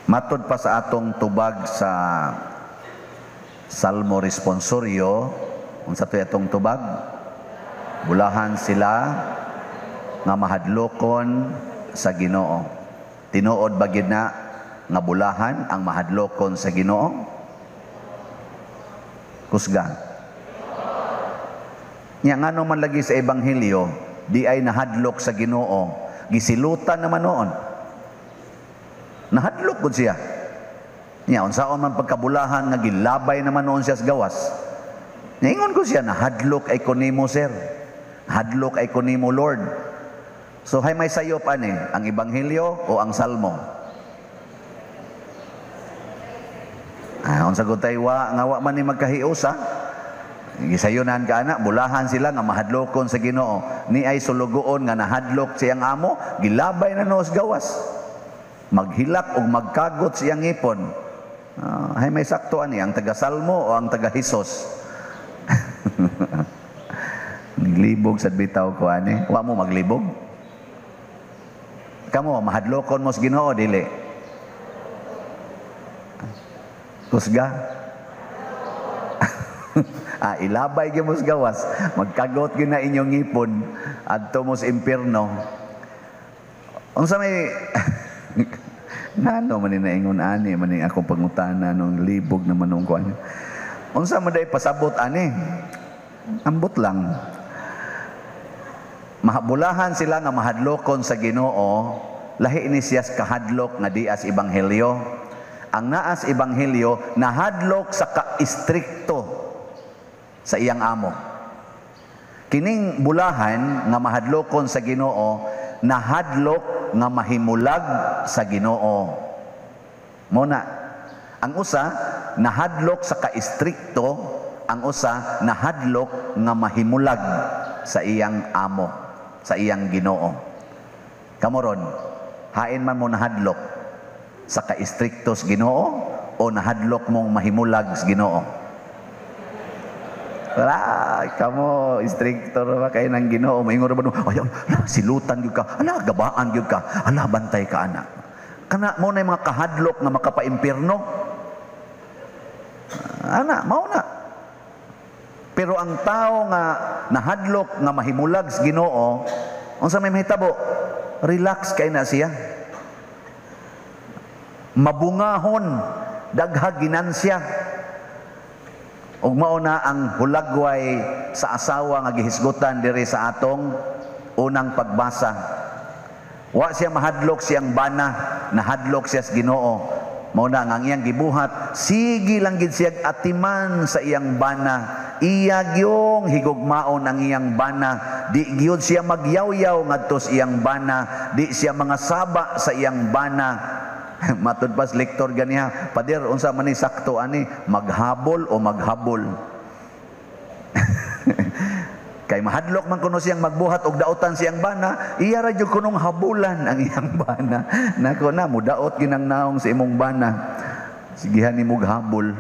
Matod pa sa atong tubag sa Salmo Responsorio, unsa to'y atong tubag? Bulahan sila nga mahadlokon sa Ginoo. Tinuod ba gid na nga bulahan ang mahadlokon sa Ginoo? Kusga. Nya ngano man lagi sa Ebanghelyo, di ay nahadlok sa Ginoo, gisilutan naman noon. Nahadlok gud siya. Nya unsaon man pagkabulahan nga gilabay naman noon siya sa gawas. Niingon ko siya, "Nahadlok ay ko nimo, sir. Hadlok ay ko nimo, Lord." So hay may sayop ani, ang Ebanghelyo o ang Salmo? Ah, unsa gud tay wa nga wa man ni magkahiusa. Gisayunan ka ana, bulahan sila nga mahadlokon sa Ginoo. Ni ay sulugoon nga nahadlok siyang amo, gilabay na noos gawas. Maghilak og magkagot siyang ngipon. Hay may sakto ani, ang taga-Salmo o ang taga-Hesus? Naglibog sa bitaw ko ani. Wa mo maglibog? Kamo mahadlokon mo sa Ginoo dili? Kusga. Ah, ilabay gyud mo sa gawas, magkagot gyud na inyong ngipon adto mo sa impierno. Unsa may ngano man ni naingon ani man ni akong pangutana nung libog naman nung kuan. Unsa man day pasabot ani? Ambot lang. Mahabulahan sila nga mahadlokon sa Ginoo, lahi ni siya sa kahadlok nga dias ebanghelyo. Ang naas ebanghelyo nahadlok sa ka-istrikto sa iyang amo. Kining bulahan nga mahadlokon sa Ginoo, nahadlok nga mahimulag sa Ginoo. Mo na ang usa nahadlok sa ka-istrikto, ang usa nahadlok nga mahimulag sa iyang amo, sa iyang Ginoo. Kamoron, hain man mo nahadlok sa ka-istrikto sa Ginoo o nahadlok mong mahimulag sa Ginoo? Wala, kamo, istrikto ra ba kayo ng Ginoo? Maingon ra ba no? Ay, ay, ala, silutan gyud ka. Ala, gabaan gyud ka. Ala, bantay ka, anak. Kana mo na yung mga kahadlok nga makapaimpirno. Ana, mao na. Pero ang tao nga nahadlok nga mahimulag sa Ginoo, unsa may mahitabo? Relax kay na siya. Mabungahon, daghag ginansya. Ug mao na ang hulagway sa asawa nga gihisgutan diri sa atong unang pagbasa. Wa siya mahadlok siyang bana, nahadlok siya sa Ginoo. Mao na nga ang iyang gibuhat, sige lang gid siya atiman sa iyang bana. Iya gyung higugmaon ang iyang bana. Di gyud siya magyawyaw ngadto sa iyang bana, di siya mga saba sa iyang bana. Matud pas lektor ganiha, "Pader, unsa man ni sakto ani, maghabol o maghabol?" Kay mahadlok man kuno siyang magbuhat og daotan siyang bana, iya ra jud kunong habulan ang iyang bana. Nako na, mudaot ginang naong sa imong bana. Sigihan nimo habol.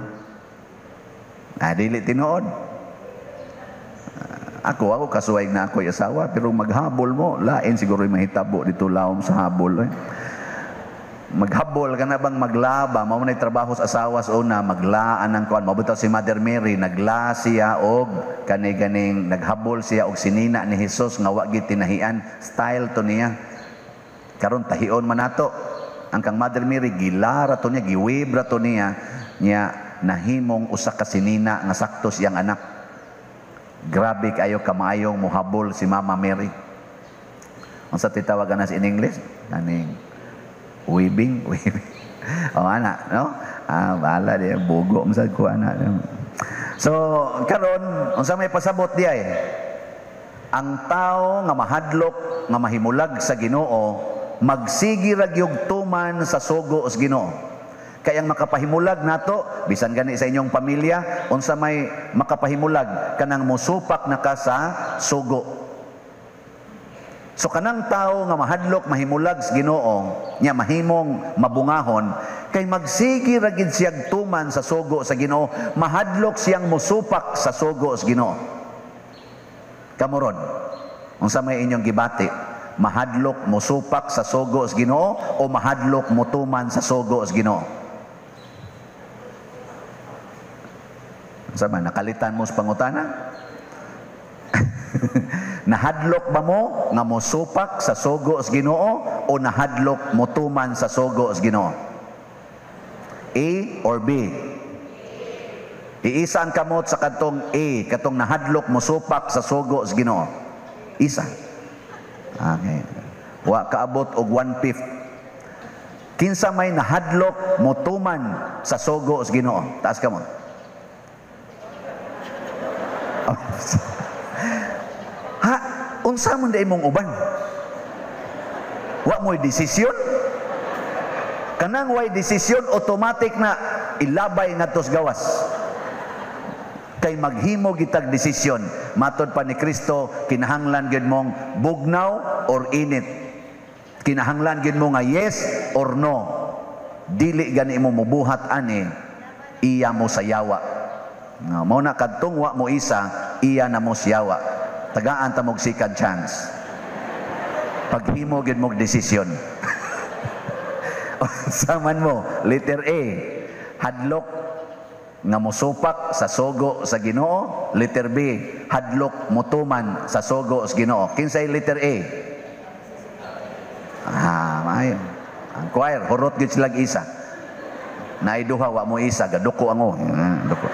Ah, dili tinuod. Ako kasuway na ako'y asawa, pero maghabol mo, lain siguro yung mahitabo dito laom sa habol. Eh. Maghabol ka na bang maglaba, mao man trabaho sa asawa sa una, maglaan ang kuan. Mabutaw si Mother Mary, nagla siya og kani ganing naghabol siya og sinina ni Jesus nga wa gid tinahian, style to niya. Karon tahion man nato. Ang kang Mother Mary gilara to niya, giwibra to niya, niya nahimong usa ka sinina nga sakto siyang anak. Grabe kayo kamaayong muhabol si Mama Mary. Unsa titawagan na in English? Kaning weaving, weaving. O ana, no? Ah, bahala di bugo masad ko ana. So, karon unsa may pasabot di ay? Ang tao nga mahadlok nga mahimulag sa Ginoo, magsigi ra gyud tuman sa sugo sa Ginoo. Kay ang makapahimulag nato, bisan gani sa inyong pamilya, unsa may makapahimulag kanang mosupak na ka sa sugo. So kanang tao nga mahadlok mahimulag sa Ginoo, nya mahimong mabungahon, kay magsigi ra gid siyag tuman sa sugo sa Ginoo, mahadlok siyang mosupak sa sugo sa Ginoo. Kamoron, unsa may inyong gibati? Mahadlok mosupak sa sugo sa Ginoo o mahadlok motuman sa sugo sa Ginoo? Sama, nakalitan mo sa pangutana? Nahadlok ba mo nga mosupak sa sugo sa Ginoo o nahadlok motuman sa sugo sa Ginoo? A or B? Iisa ang kamot sa katong A, katong nahadlok mosupak sa sugo sa Ginoo. Isa. Okay. Wa kaabot og 1/5. Kinsa may nahadlok motuman sa sugo sa Ginoo? Taas kamot. Ha, unsa man di imong uban? Wa mo'y desisyon? Kanang way desisyon, automatic na ilabay ngadto sa gawas. Kay maghimo gitag desisyon, matod pa ni Kristo, kinahanglan gyud mong bugnaw or init. Kinahanglan gyud mo nga yes or no. Dili gani mo mobuhat ani, iya mo sayawa. No, mao na kadtong wa mo isa, iya na mo siyawa. Tagaan ta mog second chance. Paghimo gyud mog desisyon. Saman mo, letter A, hadlok nga mosupak sa sugo sa Ginoo. Letter B, hadlok motuman sa sugo sa Ginoo. Kinsay letter A? Ah, maayo. Ang choir, hurot gyud silag isa. Naay duha wa mo isa, gaduko ang o. Duko.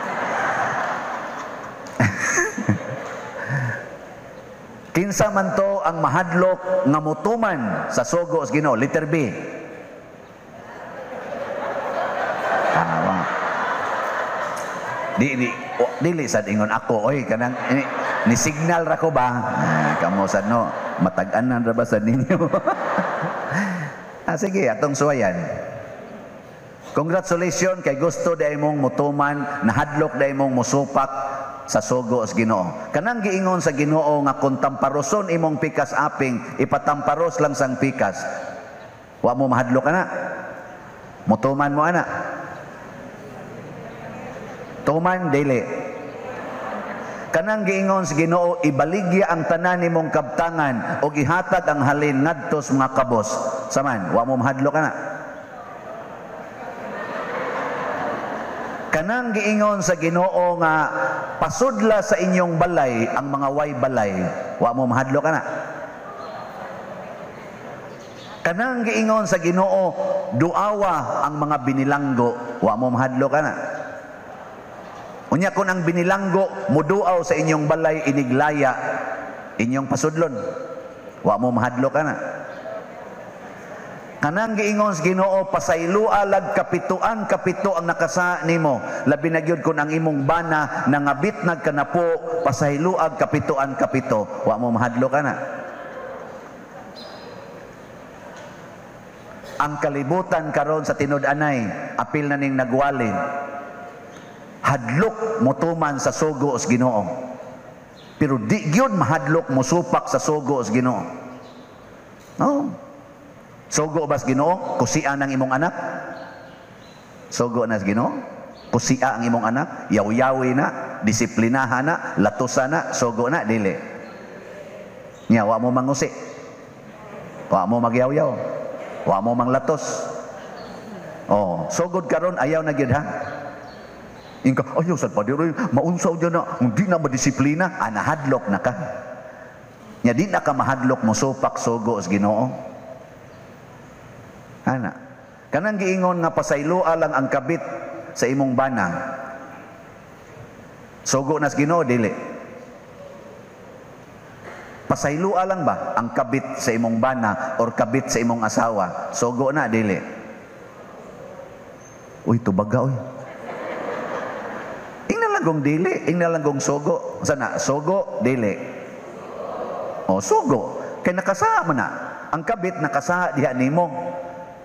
Kinsa man to ang mahadlok nga motuman sa sugo sa Ginoo? Letter B. Di, di, oh, dili sad ingon ako, oy kanang ni signal ra ko ba? Ah, kamo sad no, matag-anan ra ba sad ninyo? Ah, sige, atong suwayan. Congratulations kay gusto day mong mutuman, nahadlok day mong musupak sa sugo sa Ginoo. Kanang giingon sa Ginoo nga kung tamparoson imong pikas aping, ipatamparos lang sang pikas. Wa mo mahadlok ana. Mutuman mo ana. Tuman dili. Kanang giingon sa Ginoo, ibaligya ang tanan nimong kabtangan og ihatag ang halin ngadto sa mga kabos. Saman, wa mo mahadlok ana. Kanang giingon sa Ginoo nga pasudla sa inyong balay ang mga way balay, wa mo mahadlok ana. Kanang giingon sa Ginoo, duawa ang mga binilanggo, wa mo mahadlok ana. Unya kun ang binilanggo muduaw sa inyong balay iniglaya, inyong pasudlon, wa mo mahadlok ana. Kanang giingon sa Ginoo, pasaylua lag kapituan kapito ang nakasa nimo, labi na gyud kun ang imong bana nangabit nagkanapo, pasayloag kapituan kapito, wa mo mahadlok ana. Ang kalibutan karon sa tinud-anay, apil na ning nagwalin. Hadlok motuman sa sugo sa Ginoo. Pero di gyud mahadlok mosupak sa sugo sa Ginoo. No. Sugo ba sa Ginoo? Kusian ang imong anak? Sugo na sa Ginoo? Kusia ang imong anak? Yaw-yawi na, disiplinahan na, latusan na, sugo na, dili. Nya wa mo mangusi. Wa mo magyawyaw. Wa mo manglatos. Oh, sugod karon ayaw na gyud ha. Ingka, ayaw sad padero, maunsaw dyan na, hindi na madisiplina, anahadlok na ka. Nya di na ka mahadlok mo supak sugo sa Ginoo. Ana, kanang giingon nga pasayloa lang ang kabit sa imong bana. Sugo na sa Ginoo dili. Pasayloa lang ba ang kabit sa imong bana or kabit sa imong asawa? Sugo na dili. Uy, tubaga uy. Ingna lang kong dili, ingna lang kong sugo. Sana sugo dili. O sugo kay nakasaha man na. Ang kabit nakasaha diha nimo.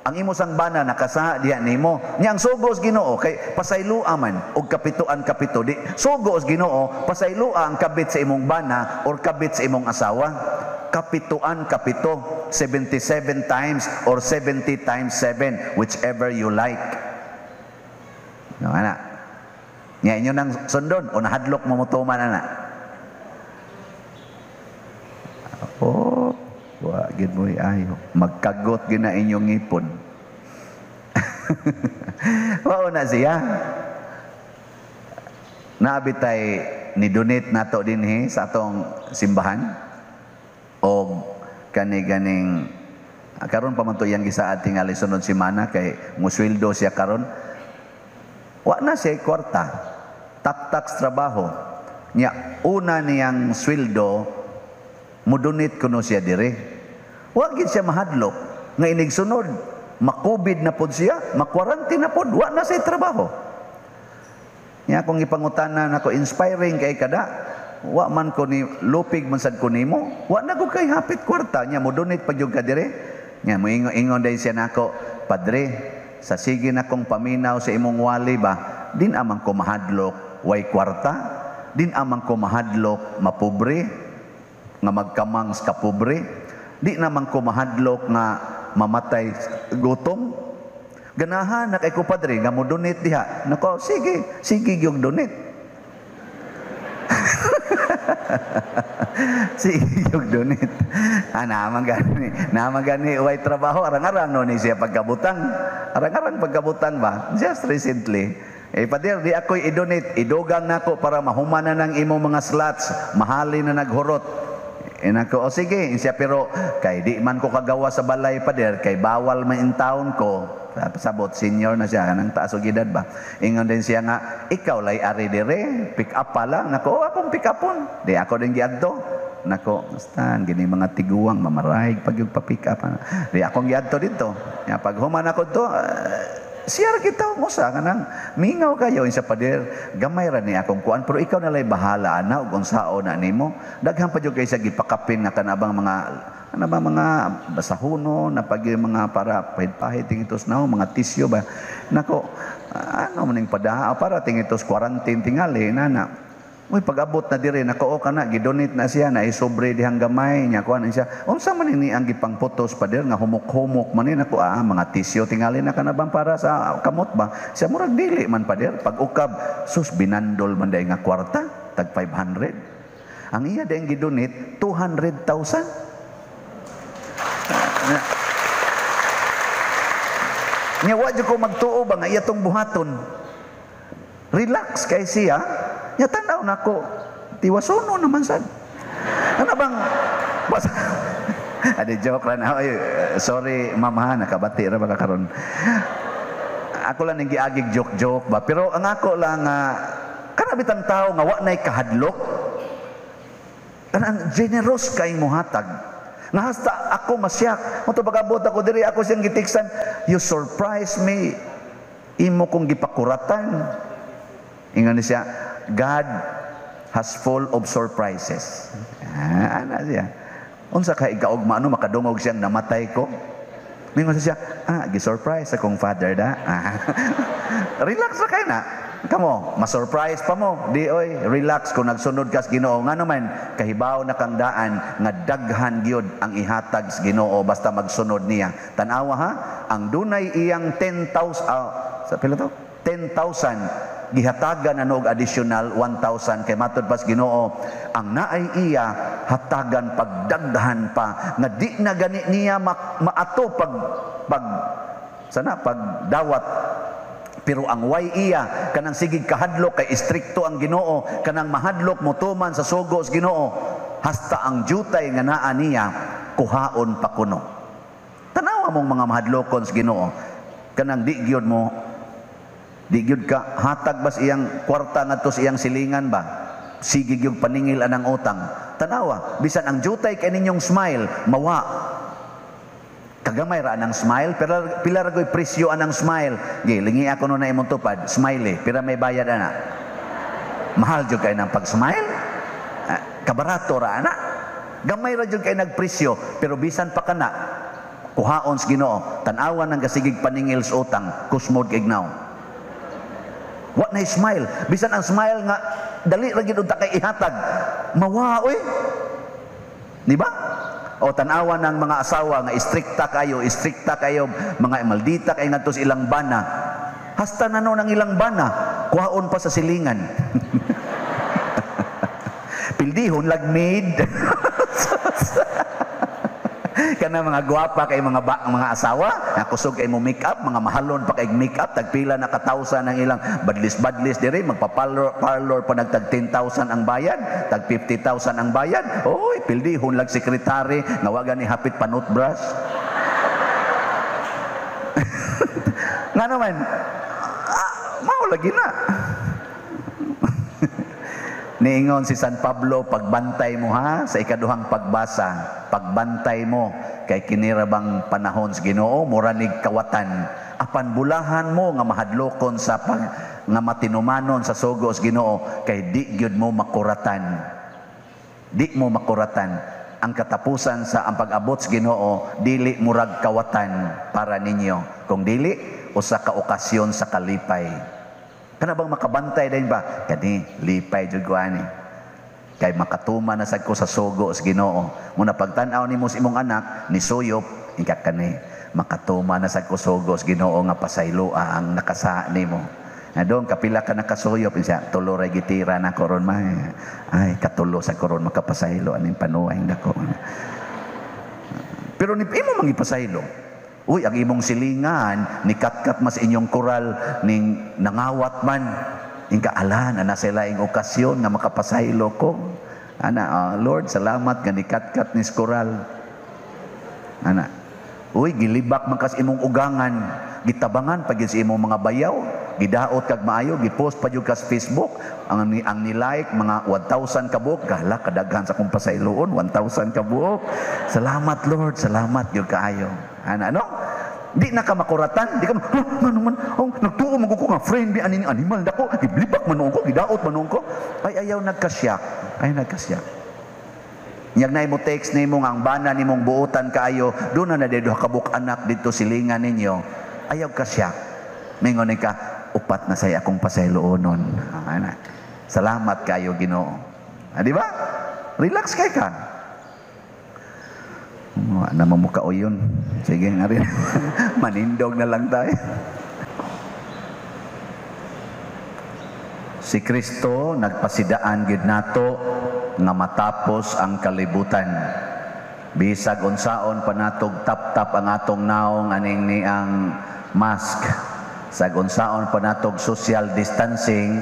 Ang imo sang bana nakasaha diha nimo. Nya ang sugo sa Ginoo kay pasayloa man og kapituan kapito di. Sugo sa Ginoo, pasayloa ang kabit sa imong bana or kabit sa imong asawa. Kapituan kapito, 77 times or 70 times 7, whichever you like. No, ana. Nya inyo nang sundon o nahadlok mo motuman ana. Oh, wa gid mo ayo. Magkagot gina inyong ngipon. Mao na siya. Naabitay ni donate nato dinhi sa atong simbahan og kani ganing karon pa man to iyang gisaad tingali sunod semana kay musweldo siya karon. Wa na siya kwarta. Tak-tak sa trabaho. Nya una niyang sweldo mudonate kuno siya dire. Wa gid siya mahadlok nga inig sunod makubid na pod siya, makwarantine na pod, wa na siya trabaho. Nya akong ipangutana nako, inspiring kay kada, wa man ko ni lupig man sad ko nimo, wa na ko kay hapit kwarta nya mo donate pa jud ka dire. Nya moingon day siya nako, "Padre, sa sige na kong paminaw sa imong wali ba, din amang ko mahadlok way kwarta, din amang ko mahadlok mapobre, nga magkamang sa kapobre, di naman ko mahadlok nga mamatay gutom. Ganahan na kay ko, padre, nga mo donate diha." Nako, sige, sige yung donate. Sige yung donate. Ah, naman gani. Naman gani, way trabaho, arang-arang no ni siya pagkabutang. Arang-arang pagkabutang ba? Just recently. Eh, pader, di ako i-donate. Idugang nako para mahumana ng imong mga slots. Mahali na naghurot. Eh, nako, o sige, siya, pero kay di man ko kagawa sa balay, pader, kay bawal man in town ko. Sabot, senior na siya, kanang taas og edad ba. Ingon din siya nga, ikaw lay ari dire, pick up pa lang. Nako, oh, akong pick upon. Di ako din giadto. Nako, basta, gini mga tiguang, mamarahig pag yung pa-pick up. Di akong giadto dito. Ya, pag human ako to, siya kita mo sa kanang mingaw kayo sa pader, gamay ra ni akong kuan, pero ikaw na lay bahala ana og unsao na nimo. Daghan pa jud kay sa gipakapin nga kanabang mga ano ba, mga basahuno na pag mga para pahit-pahit tingitos na mga tisyo ba. Nako, ano man ning padaa para tingitos quarantine tingali nana. Uy, pag-abot na dire, nako, o kana, gidonate na siya, na isobre dihang gamay, niya, kuan siya. Unsa man ni ang gipangputos, pader, nga humok-humok man ni, nako, mga tisyo, tingali na ka na bang para sa kamot ba? Siya, murag dili man, pader. Pag ukab, sus, binandol man dahil nga kwarta, tag 500. Ang iya dahil gidonate, 200,000. Nya, wa ko magtuo ba nga iya tong buhaton. Relax kay siya. Nya tanaw nako, tiwasono naman sad. Ano bang bas Ade joke ra na. Ay, sorry mama, nakabati ra ba karon. Ako lang ning giagig joke-joke ba, pero ang ako lang kana bitang tao nga wa nay kahadlok. Kanang generous kay mohatag. Nga hasta ako masyak, mo to pag-abot ako diri ako siyang gitiksan, "You surprise me, imo kong gipakuratan." Ingon ni siya, "God has full of surprises." Ah, ana siya. Unsa ka ikaugma ano makadungog siyang namatay ko? Mingon siya, gi-surprise akong father da. Ah. Relax ra kay na. Kamo, ma-surprise pa mo. Di oy, relax kung nagsunod ka sa Ginoo. Ngano man kahibaw na kang daan nga daghan gyud ang ihatag sa Ginoo basta magsunod niya. Tan-awa ha, ang dunay iyang 10,000 sa pila to? 10,000 gihatagan na og additional 1,000 kay matud pas Ginoo ang naay iya hatagan pagdaghan pa nga di na gani niya maato pag pag sana pagdawat. Pero ang way iya kanang sigig kahadlok kay istrikto ang Ginoo, kanang mahadlok motuman sa sugo sa Ginoo, hasta ang jutay nga naa niya kuhaon pa kuno. Tanawa mong mga mahadlokon sa Ginoo, kanang di gyud mo, di gyud ka hatag bas iyang kwarta ngadto sa iyang silingan ba, sige gyud paningil anang utang. Tanawa bisan ang jutay kay ninyong smile mawa. Kagamay ra anang smile, pero pila ra goy presyo anang smile. Gi lingi ako no na imong tupad, smiley, pira may bayad ana. Mahal jud kay nang pag-smile. Kabarato ra ana. Gamay ra jud kay nagpresyo, pero bisan pa kana kuhaon sa Ginoo. Tan-awan ang gasigig paningil sa utang, kusmod kay ignaw. Wa na smile, bisan ang smile nga dali ra gid unta kay ihatag, mawa oy. Di ba? O tan-awa ng mga asawa nga istrikta kayo, mga maldita kay ngadto sa ilang bana. Hasta na no ng ilang bana, kuhaon pa sa silingan. Pildihon lagmid. Kana mga gwapa kay mga mga asawa, nga kusog kay mo make-up, mga mahalon pa kay make-up, tagpila na ka thousand ang ilang badlis-badlis diri, magpa-parlor parlor pa, nagtag 10,000 ang bayad, tag 50,000 ang bayad. Oy, pildihon lag sekretary nga wa gani hapit pa-toothbrush. Nga naman, mao lagi na. Niingon si San Pablo, "Pagbantay mo ha," sa ikaduhang pagbasa, "pagbantay mo kay kini ra bang panahon sa Ginoo mura nig kawatan. Apan bulahan mo nga mahadlokon sa pag nga matinumanon sa sugo sa Ginoo kay di gyud mo makuratan." Di mo makuratan. Ang katapusan sa ang pag-abot sa Ginoo dili murag kawatan para ninyo. Kung dili usa ka okasyon sa kalipay. Kana bang makabantay din ba? Kani, lipay jud ko ani. Kay makatuma na sad ko sa sugo sa Ginoo. Muna pagtan-aw nimo sa imong anak, ni suyop, ika kani, makatuma na sad ko sugo sa Ginoo nga pasayloa ang nakasa nimo. Na doon, kapila ka nakasuyop, siya, tulo ray gitira na koron ma. Ay, katulo sa koron makapasaylo, aning panuay dako. Pero ni imo mangipasaylo. Uy, ang imong silingan, ni katkat mas inyong koral, ning nangawat man. Ingka alan, ana sila ing okasyon nga makapasaylo ko. Ana, Lord, salamat nga ni katkat ni koral. Ana, uy, gilibak man kas imong ugangan, gitabangan pag sa imong mga bayaw, gidaot kag maayo, gipost pa jud kas Facebook, ang ni-like mga 1,000 ka buok, gala kadaghan sa akong pasayloon, 1,000 ka buok. Salamat Lord, salamat gyud kaayo. Ana, no? Di na ka makuratan, di ka, huh, man man, oh, nagtuo man ko nga friend bi aning animal dako, giblibak man ko, gidaot man ko. Ay ayaw nagkasyak, ay nagkasyak. Nyag na mo text nimo nga ang bana nimong buotan kaayo, doon na na duha ka buok anak dito silingan ninyo. Ayaw kasyak. Mingon ni ka, upat na say akong pasayloonon. Ana. Salamat kayo Ginoo. Ah, di ba? Relax kay ka. Wa na mamuka o yun. Sige nga rin. Manindog na lang tayo. Si Kristo nagpasidaan gid nato nga matapos ang kalibutan. Bisag unsaon pa natog tap-tap ang atong naong aning ni ang mask. Sag unsaon pa natog social distancing,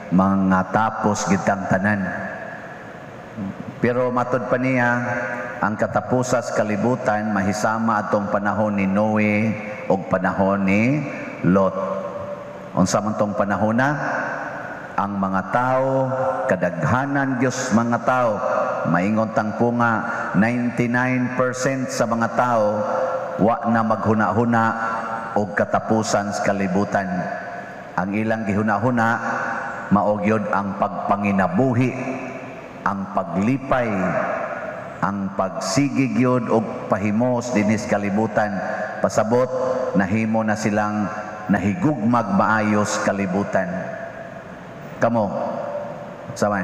mga tapos gid tang tanan. Pero matod pa niya, ang katapusas kalibutan mahisama atong panahon ni Noe og panahon ni Lot. Unsa man tong panahon na? Ang mga tao, kadaghanan Dios mga tao, maingon tang po nga 99% sa mga tao wa na maghuna-huna og katapusan sa kalibutan. Ang ilang gihuna-huna mao gyud ang pagpanginabuhi, ang paglipay, ang pagsigi gyud og pahimos dinis kalibutan. Pasabot nahimo na silang nahigugmag maayos kalibutan. Kamo, saman,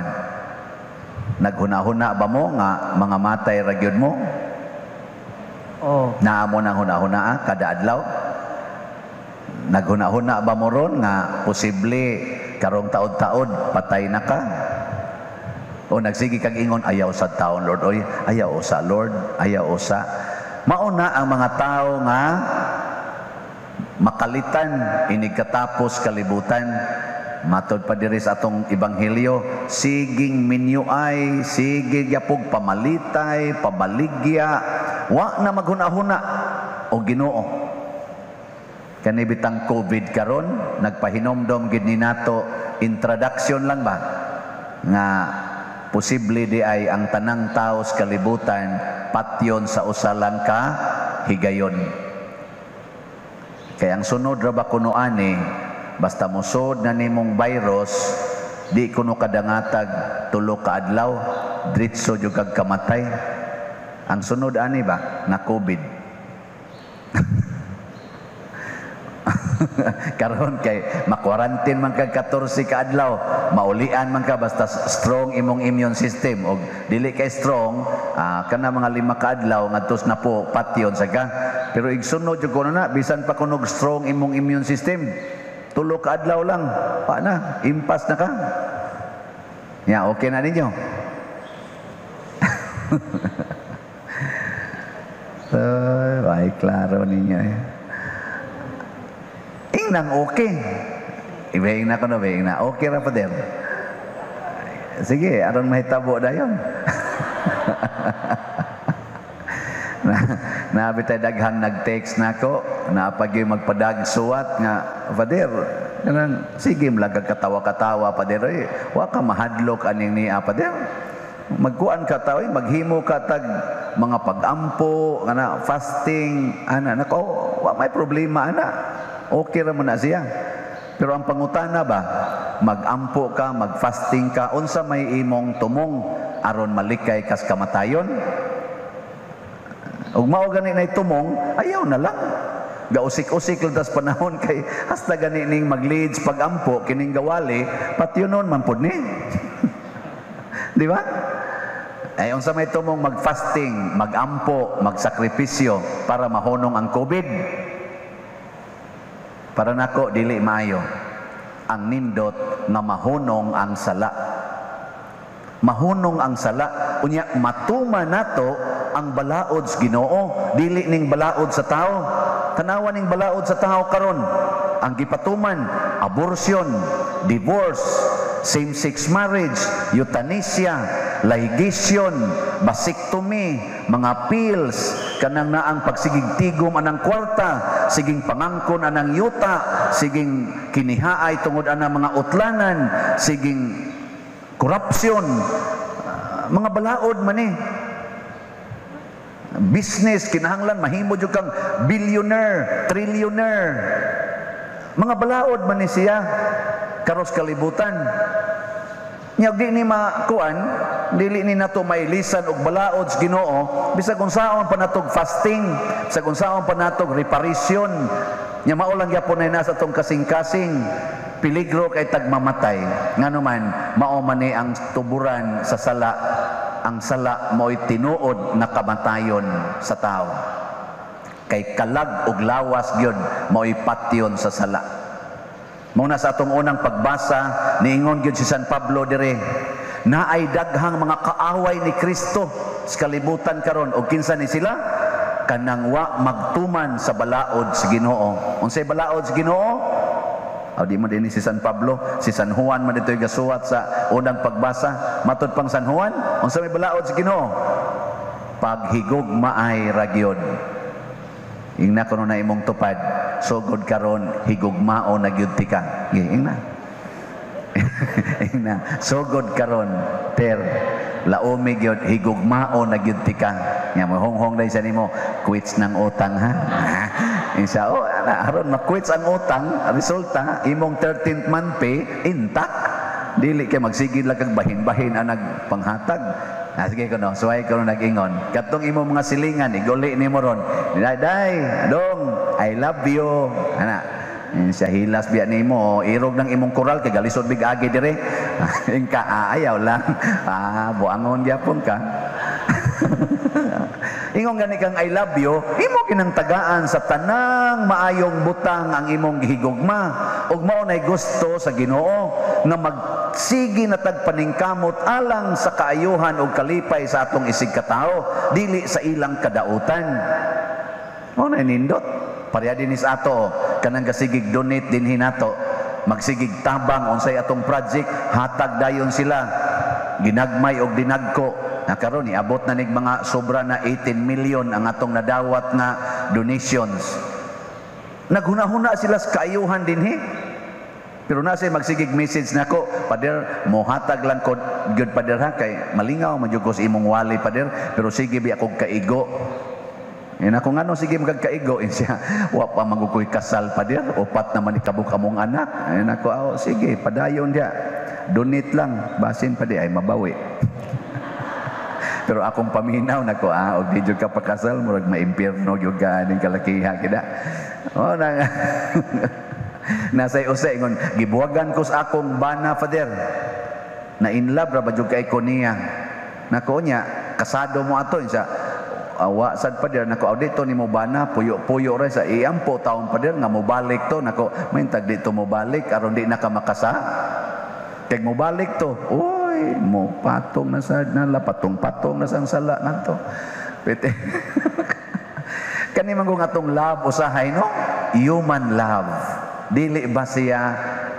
naghuna-huna ba mo nga mga matay ra gyud mo? Oh. Naa mo nang huna-huna kada adlaw? Naghuna-huna ba mo ron nga posible karong taod-taod patay na ka? O nagsige kag ingon, ayaw sa taon Lord, oy, ayaw usa Lord, ayaw usa. Mauna ang mga tao nga makalitan inig katapos kalibutan. Matod pa diri sa atong ebanghelyo, siging minyuay, sige gyapog pamalitay, pamaligya, wa na maghuna-huna o Ginoo. Kani bitang COVID karon, nagpahinomdom gid ni nato, introduction lang ba nga posible di ay ang tanang tao sa kalibutan patyon sa usa lang ka higayon. Kay ang sunod ra ba kuno ani, basta mosod na nimong virus, di kuno kadangatag tulo ka adlaw, diretso jud kag kamatay. Ang sunod ani ba na COVID. Karon kay ma-quarantine man kag 14 ka adlaw, maulian man ka basta strong imong immune system, og dili kay strong, kana mga 5 ka adlaw ngadtos na po patyon sa ka. Pero igsunod jud kuno na, bisan pa kunog strong imong immune system, tulo ka adlaw lang, pa na, impas na ka. Ya, okay na ninyo. Way klaro ninyo eh. Ingnang okay. Iba na ko no, na. Okay ra, Pader. Sige, aron mahitabo dayon. Nabi tay daghang nag-text nako, naapag yung magpadag suwat nga, "Father, kanang sige lang kag katawa-katawa, Pader, eh. Wa ka mahadlok aning niya, Pader. Magkuan ka tao, eh, maghimo ka tag mga pag-ampo, kana fasting, ana." Nako, wa may problema ana. Okay ra man na siya. Pero ang pangutana ba, mag-ampo ka, mag-fasting ka, unsa may imong tumong aron malikay kas kamatayon? Ug mao gani nay tumong, ayaw na lang. Gausik-usik lang tas panahon kay hasta gani ning mag-leads pag-ampo kining gawali, patyonon man pud ni. Di ba? Ay unsa may tumong mag-fasting, mag-ampo, magsakripisyo para mahunong ang COVID? Para nako, dili maayo. Ang nindot nga mahunong ang sala. Mahunong ang sala unya matuma nato ang balaod sa Ginoo, dili ning balaod sa tao. Tanawa ning balaod sa tao karon. Ang gipatuman, abortion, divorce, same-sex marriage, euthanasia, ligation, vasectomy, mga pills, kanang naang pagsigig tigom anang kwarta, siging pangangkon anang yuta, siging kinihaay tungod anang mga utlanan, siging korupsyon, mga balaod man eh. Business, kinahanglan mahimo jud kang billionaire, trillionaire. Mga balaod man ni siya karos kalibutan. Nya di ni makuan, dili ni nato mailisan og balaod sa Ginoo, bisag unsaon pa natog fasting, bisag unsaon pa natog reparation. Nya mao lang gyapon na nasa atong kasing-kasing, peligro kay tagmamatay. Ngano man, mao man ni ang tuburan sa sala. Ang sala mo'y tinuod na kamatayon sa tao. Kay kalag ug lawas gyud mao'y patyon sa sala. Mao na sa atong unang pagbasa, niingon gyud si San Pablo dire, naay daghang mga kaaway ni Kristo sa kalibutan karon. Og kinsa ni sila? Kanang wa magtuman sa balaod sa Ginoo. Unsay balaod sa Ginoo? Aw, di mo din si San Pablo, si San Juan man dito'y gasuwat sa unang pagbasa. Matod pang San Juan, unsa may balaod sa Ginoo? Paghigugmaay ra gyud. Ingna kuno na imong tupad, sugod karon higugmao na gyud tika. Sige, ingna. Ingna, sugod karon ter laomi gyud higugmao na gyud tika. Nya mo honghong dai sa nimo, quits ng utang ha. Isa, oh, ana, aron ma-quits ang utang, resulta imong 13th month pay intact. Dili kay magsigid lang kag bahin-bahin ang nagpanghatag. Ah, sige ko no, suway ko no nag-ingon. Katong imong mga silingan, iguli nimo ron. Day, day, dong, I love you. Ana, siya hilas biya nimo, irog ng imong koral kay galisod big agi dire. Ingka, ah, ayaw lang. Ah, buangon gyapon ka. Ingon gani kang I love you, imo kinang tagaan sa tanang maayong butang ang imong gihigugma. Ug mao nay gusto sa Ginoo nga magsigi na tagpaningkamot alang sa kaayuhan ug kalipay sa atong isig katao, dili sa ilang kadautan. Mao nay nindot. Pareha din is ato kanang gasigig donate dinhi nato, magsigig tabang unsay atong project, hatag dayon sila ginagmay og dinagko. Na karon iabot na nig mga sobra na 18 million ang atong nadawat nga donations. Naghuna-huna sila sa kaayuhan dinhi. Pero nasa magsigig message nako, "Pader, mohatag lang ko gyud, Pader, ha, kay malingaw man jud ko sa imong wali, Pader, pero sige bi akong kaigo." Yan ako, ngano sige magkaigo? Siya, "Wa pa magukoy kasal, Pader, upat naman ikabuk among anak." Yan ako, "Oh, sige, padayon dia. Donate lang, basin pa di ay mabawi." Pero akong paminaw nako, ah, og di jud ka pakasal, murag maimpierno gyud ka aning kalakiha kida. Oh, na nasay usay ingon, "Gibuwagan ko sa akong bana, Father. Na in love ra ba jud kay ko niya." Nako niya, kasado mo ato siya. "Awa sad, Pader." Nako, "Aw dito nimo bana, puyo-puyo ra sa iampo taon, Pader, nga mobalik to." Nako, "May dito mobalik aron di na ka makasa. Kay mobalik to, uy, mo patong na sa nala, patong-patong na sang sala ngadto." Pwede. Kani man kung atong love usahay, no? Human love. Dili ba siya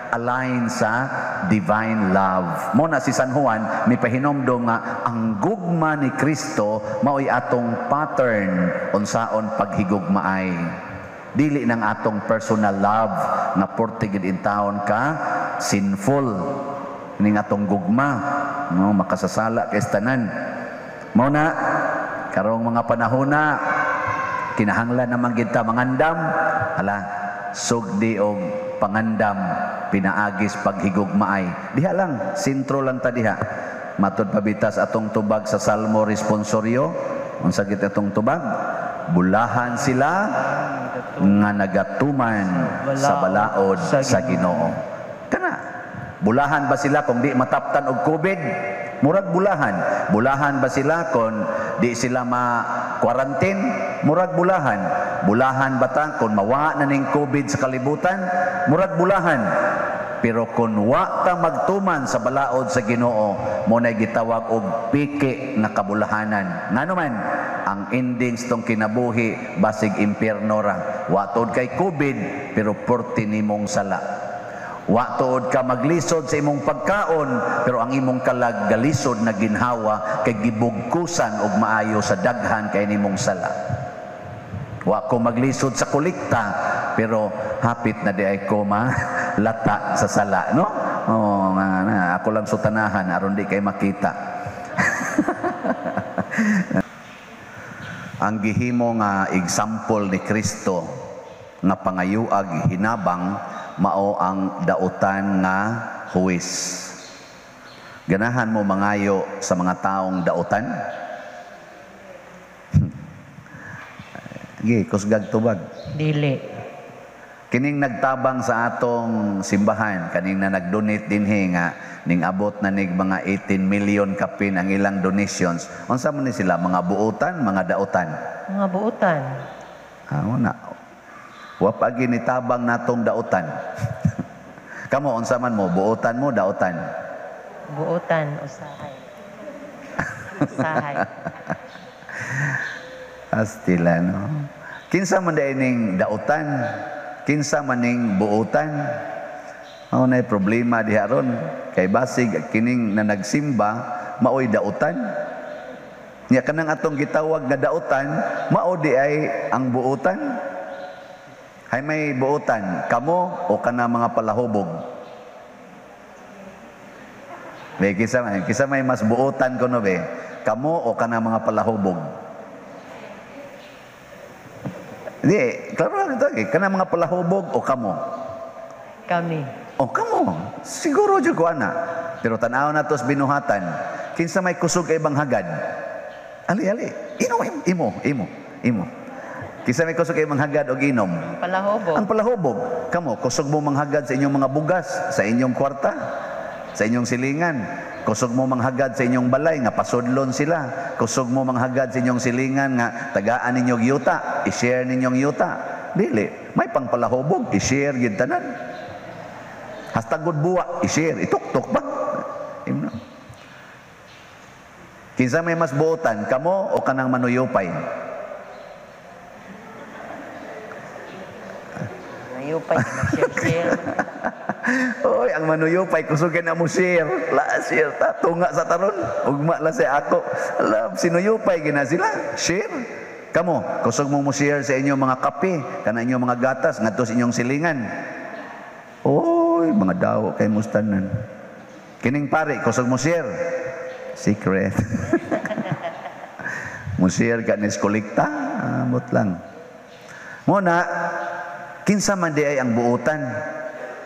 align sa divine love? Mo na si San Juan may pahinomdom nga ang gugma ni Kristo mao'y atong pattern unsaon paghigugmaay. Dili nang atong personal love nga porte gid in taon ka sinful ning atong gugma, no, makasasala kay tanan. Mao na karong mga panahon na kinahanglan naman gid ta mangandam, hala, sugdi og pangandam pinaagis paghigugmaay. Diha lang, sentro lang ta diha. Matud pa bitas atong tubag sa Salmo responsorio, unsa gid atong tubag? Bulahan sila nga nagatuman sa balaod sa Ginoo. Kana bulahan ba sila kung di mataptan og COVID? Murag bulahan. Bulahan ba sila kung di sila ma-quarantine? Murag bulahan. Bulahan ba ta kung mawa na ning COVID sa kalibutan? Murag bulahan. Pero kung wa ta magtuman sa balaod sa Ginoo, mo na gitawag og piki nga kabulahanan. Ngano man ang endings tong kinabuhi basig impierno ra. Wa tuod kay COVID pero porte nimong sala. Wa tuod ka maglisod sa imong pagkaon pero ang imong kalag galisod na ginhawa kay gibugkusan og maayo sa daghan kay nimong sala. Wa ko maglisod sa kolekta pero hapit na di ay ko lata sa sala, no? Oh, nga na, ako lang sutanahan aron di kay makita. Ang gihimo nga example ni Kristo nga pangayuag hinabang mao ang dautan nga huwis. Ganahan mo mangayo sa mga taong dautan? Gi, kusgag tubag. Dili. Kining nagtabang sa atong simbahan, kaning na nagdonate dinhi nga ning abot na nig mga 18 million kapin ang ilang donations. Unsa man ni sila, mga buotan, mga dautan? Mga buotan. Ah, na. Wa pa ginitabang natong dautan. Kamo unsa man mo, buotan mo, dautan? Buotan usahay. Usahay. Astila, no? Kinsa man day ning dautan? Kinsa man ning buotan? Mao nay problema diha ron. Kay basig kining na nagsimba maoy dautan. Nya kanang atong gitawag nga dautan, mao di ay ang buotan. Hay may buotan, kamo o kana mga palahubog? Be, kinsa may mas buotan kuno be? Kamo o kana mga palahubog? Di, klaro lang ito. Kana mga palahubog o kamo? Kami. O kamo. Siguro dyan ko, ana. Pero tanaw na tos binuhatan. Kinsa may kusog kay ibang hagad? Ali, ali. Ino, imo, imo, imo. Kinsa may kusog kay ibang hagad o inom? Ang palahubog. Ang palahubog. Kamo, kusog mo manghagad sa inyong mga bugas, sa inyong kwarta, sa inyong silingan. Kusog mo manghagad sa inyong balay nga pasudlon sila. Kusog mo manghagad sa inyong silingan nga tagaan ninyong yuta, i-share ninyong yuta. Dili, may pangpalahubog, i-share gid tanan. Hasta good buwa, i-share, ituktok ba? Imno. Kinsa may mas buotan, kamo o kanang manuyupay? Manuyupay, mag-share-share. Oy, ang manuyupay kusog na mo share. La share ta tunga sa taron. Ugma la sa ako. Alam sinuyupay gina sila. Share. Kamo, kusog mo mo share sa inyong mga kape, kana inyong mga gatas ngadto sa inyong silingan. Oy, mga daw kay mustanan. Kining pare, kusog mo share. Secret. Mo share ka nis kolekta, amot lang. Muna, kinsa man di ay ang buotan?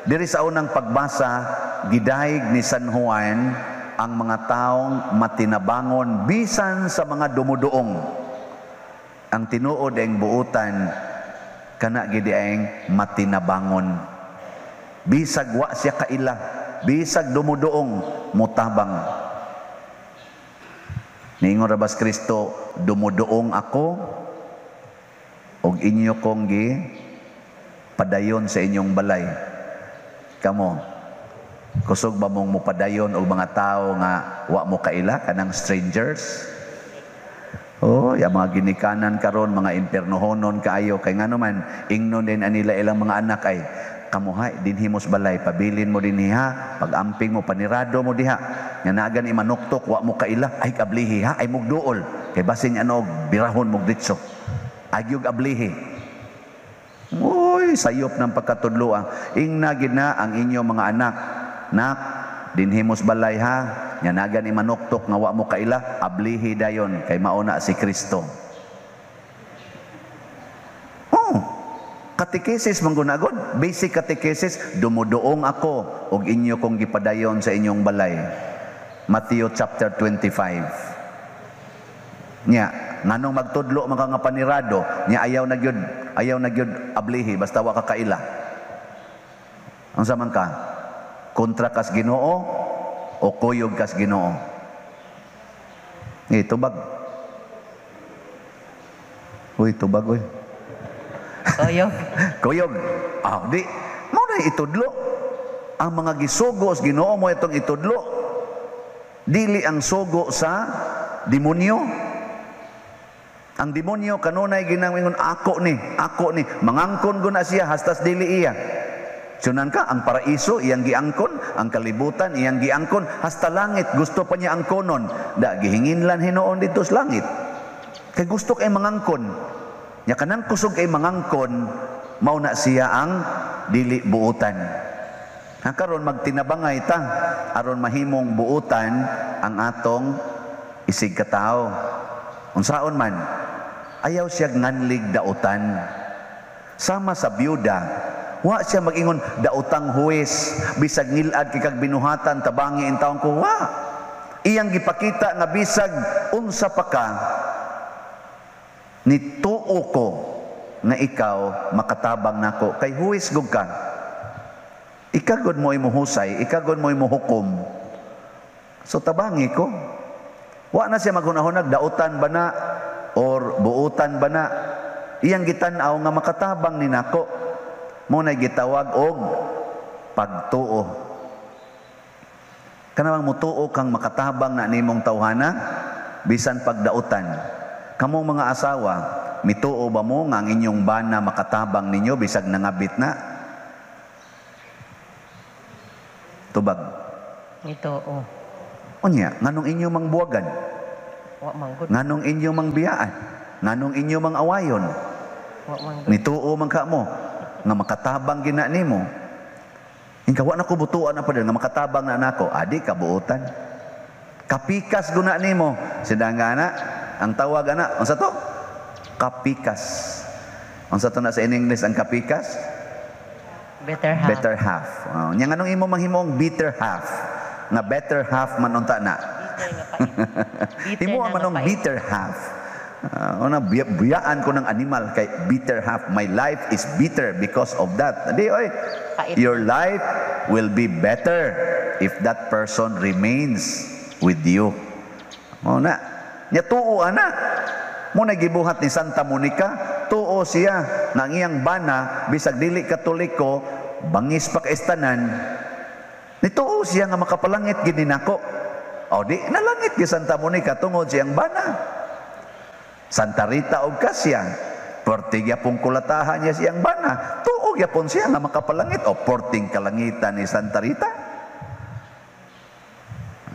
Diri sa unang pagbasa, gidayeg ni San Juan ang mga taong matinabangon bisan sa mga dumuduong. Ang tinuod ang buotan kana gid ang matinabangon. Bisag wa siya kaila, bisag dumuduong, mutabang. Niingon ra bas Kristo, dumuduong ako og inyo kong gi padayon sa inyong balay. Kamo, kusog ba mong mupadayon og mga tao nga wa mo kaila, kanang strangers? Oh, Oh, ya mga ginikanan karon mga impernohonon kaayo kay ngano man ingnon din anila ilang mga anak ay kamuhay dinhi mo sa balay, pabilin mo dinhi ha, pag-amping mo, panirado mo diha nga nagan imanuktok, wa mo kaila, ay ablihi ha, ay mugduol kay basin ano birahon mog ditso, agyog ablihi. Uy, sayop ng pagkatudloa. Ingna gid na ang inyong mga anak, "Nak, dinhi mo sa balay ha, nga nagan imanuktok nga wa mo kaila, ablihi dayon kay mauna si Kristo." Oh, katekesis man gunagod, basic catechesis, "Dumuduong ako og inyo kong gipadayon sa inyong balay." Matthew chapter 25. Nya, nganong magtudlo man ka nga panirado, nya ayaw na gyud ablihi basta wa ka kaila? Unsa man ka? Kontra kas Ginoo o kuyog kas Ginoo? Eh, tubag. Uy, tubag, uy. Kuyog. Kuyog. Ah, di. Mao na itudlo. Ang mga gisugo sa Ginoo mo itong itudlo. Dili ang sugo sa demonyo. Ang demonyo kanunay ginangingon, "Ako ni, ako ni." Mangangkon ko na siya hastas dili iya. Sunan ka, ang paraiso iyang giangkon, ang kalibutan iyang giangkon, hasta langit gusto pa niya angkonon. Da gihinginlan hinuon dito sa langit. Kay gusto kay mangangkon. Nya kanang kusog kay mangangkon, mao na siya ang dili buutan. Ha, karon magtinabangay ta aron mahimong buutan ang atong isig katao. Unsaon man, ayaw siya nganlig dautan. Sama sa byuda, wa siya mag-ingon, "Dautang huwes, bisag ngilad kay kag binuhatan, tabangi in taon ko." Wa. Iyang gipakita nga bisag unsa pa ka, nituo ko nga ikaw makatabang nako kay huwes gud ka. Ikaw gud mo'y muhusay, ikaw gud mo'y muhukom. So tabangi ko. Wa na siya maghunahunag dautan ba na or buutan ba na. Iyang gitan-aw nga makatabang ni nako. Mo na gitawag og pagtuo. Kanang mutuo kang makatabang na nimong tawhana bisan pagdautan. Kamong mga asawa, mituo ba mo nga ang inyong bana makatabang ninyo bisag nangabit na? Tubag. Ito, oh. Unya, nganong inyo mang buwagan? Wa man gud. Nganong inyo mang biyaan? Nganong inyo mang awayon? Wa man gud. Nituo man ka mo nga makatabang gina nimo. Inka wa na ko butuan na pa din nga makatabang na nako, adi kabuotan. Kapikas guna nimo. Sidanga na ang tawag ana, unsa to? Kapikas. Unsa to na sa in English ang kapikas? Better half. Better half. Oh, nya nganong imo manghimong bitter half? Nga better half man unta na. Bitter nga pait. Bitter Himo na man nga ang pait. Bitter half. Una, biyaan ko ng animal kay bitter half. My life is bitter because of that. Di, oy. Pait. Your life will be better if that person remains with you. Mo na. Nya tuo ana. Mo na gibuhat ni Santa Monica, tuo siya nga ang iyang bana bisag dili Katoliko, bangis pa kaistanan. Nituo siya nga makapalangit gid ni nako. O di nalangit gi Santa Monica tungod siyang bana. Santa Rita og Cassia, perti gyapon kulatahan niya siyang bana. Tuo gyapon siya nga makapalangit o porting kalangitan ni Santa Rita.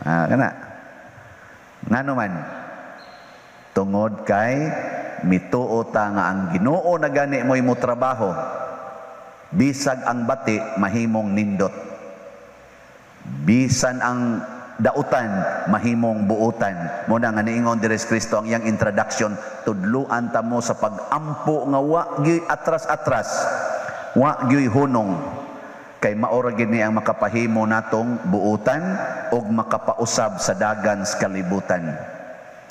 Ah, kana. Ngano man? Tungod kay mituo ta nga ang Ginoo na gani mo'y mo trabaho. Bisag ang bati mahimong nindot. Bisan ang dautan mahimong buutan. Mo na nga niingon diri si Kristo ang iyang introduction, tudluan ta mo sa pag-ampo nga wa gyuy atras-atras, wa gyuy hunong, kay maora gid ni ang makapahimo natong buutan ug makapausab sa dagan sa kalibutan.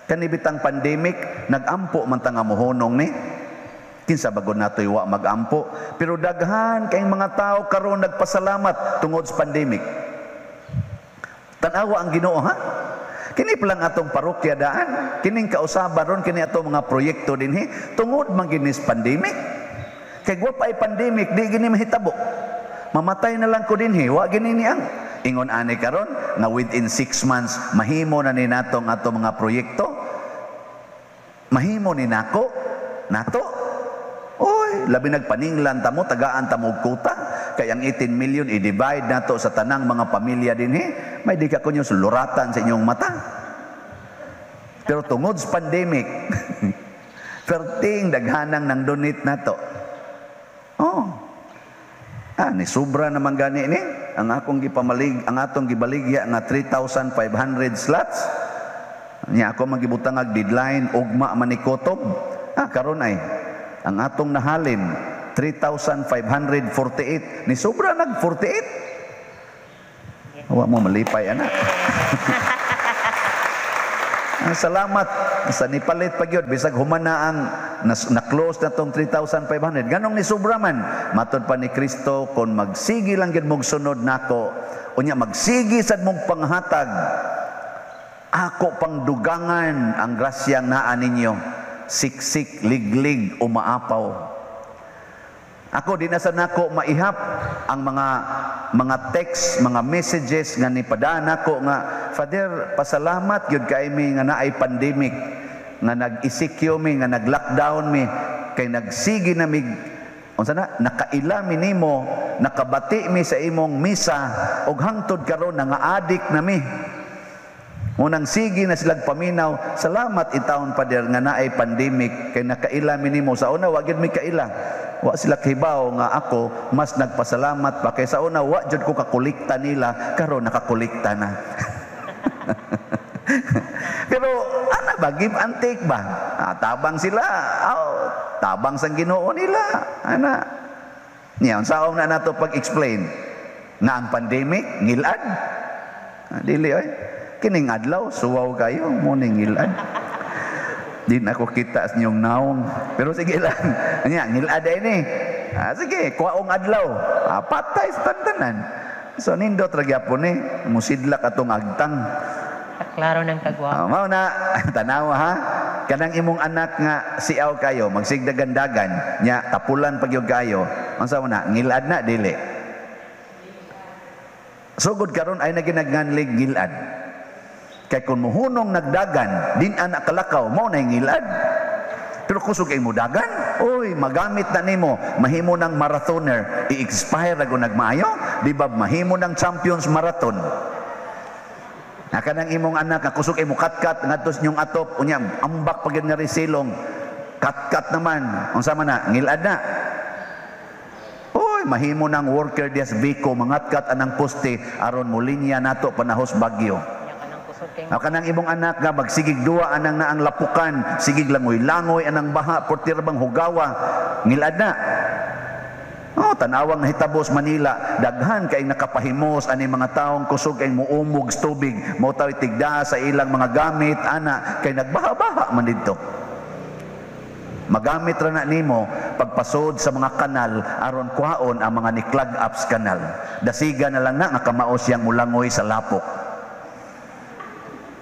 Kanibitang pandemic, nag-ampo man ta nga mohunong ni. Kinsa bagod natoy wa mag-ampo, pero daghan kay mga tao karon nagpasalamat tungod sa pandemic. Tan-awa ang Ginoo ha. Kini pa lang atong parokya daan, kining kausaban ron kini atong mga proyekto dinhi tungod man gini sa pandemic. Kay wa pa ay pandemic, di gini mahitabo. Mamatay na lang ko dinhi, wa gini ni ang ingon ani karon nga within 6 months mahimo na ni natong atong mga proyekto. Mahimo ni nako, nato. Oy, labi nagpaninglan ta mo, tagaan ta mo og kuta. Kay ang 18 million i-divide nato sa tanang mga pamilya dinhi, may di ka kunyo luratan sa inyong mata. Pero tungod sa pandemic, perting daghanang nang donate nato. Oh. Ah, ni sobra naman gani ni ang akong gipamalig, ang atong gibaligya nga 3,500 slots. Nya ako magibutang ag deadline ugma man ni kutob. Ah, karon ay ang atong nahalin 3,548, ni sobra nag 48. Wa mo malipay ana. Ah, salamat sa nipalit pa gyud bisag human na ang na-close na tong 3,500, ganong ni sobra man. Matod pa ni Kristo, kon magsigi lang gyud mog sunod nako, unya magsigi sad mong panghatag, ako pang dugangan ang grasyang naa ninyo, siksik, liglig, umaapaw. Ako di na sa nako maihap ang mga text, mga messages nga nipadaan nako nga, "Father, pasalamat gyud kay mi nga naay pandemic, nga nag-ECQ mi, nga nag-lockdown mi, kay nagsigi na mig unsa na, nakaila mi nimo, nakabati mi sa imong misa, ug hangtod karon nga-addict na mi." Munang sige na silang paminaw, "Salamat intawon, Pader, nga naay pandemic kay nakaila mi nimo. Sa una wa gyud mi kaila." Wa sila kibaw nga ako mas nagpasalamat pa kay sa una wa jud ko kakolekta nila, karon nakakolekta na. Pero ana ba, give and take ba? Ah, tabang sila, oh, tabang sang Ginoo nila. Ana. Niya, unsaon na nato pag-explain na ang pandemic ngilad? Ah, dili oy. Kining adlaw suwaw kayo mo ning ngilad. Di na ako kita sa inyong naong. Pero sige lang. Anya, ngilad ay ni. Ah, sige, kuwaong adlaw. Ah, patay sa tantanan. So nindot ra gyapon ni, musidlak atong agtang. Klaro ng kagwapo. Ah, mao na tanawa ha. Kanang imong anak nga siaw kayo, magsigdagan-dagan, nya tapulan pag kayo. Unsa mo na? Ngilad na dili? Sugod karon ay naginagnganlig ngilad. Kay kung muhunong nagdagan, din anak kalakaw, mao na ngilad. Pero kusog ay mo dagan, oy, magamit na nimo, mahimo ng marathoner, i-expire ra nagmaayo, di ba mahimo ng champions marathon? Naka ng imong anak, nga kusog ay mo katkat ngadto sa inyong atop, unya ambak pag nga risilong, katkat naman, unsa man na, ngilad na. Oy, mahimo ng worker dias Vico, mangatkat anang poste aron mo linya nato panahos bagyo. Yang kanang kusog kay Ang kanang imong anak nga magsigig duwa anang naang lapukan, sigig langoy-langoy anang baha, portira bang hugawa, ngilad na. Oh, tanawang nahitabos Manila, daghan kay nakapahimos ani mga taong kusog kay muumog sa tubig, mo taw tigda sa ilang mga gamit ana kay nagbaha-baha man didto. Magamit ra na nimo pagpasod sa mga kanal aron kuhaon ang mga ni-clog up sa kanal. Dasiga na lang na nga kamao siyang mulangoy sa lapok.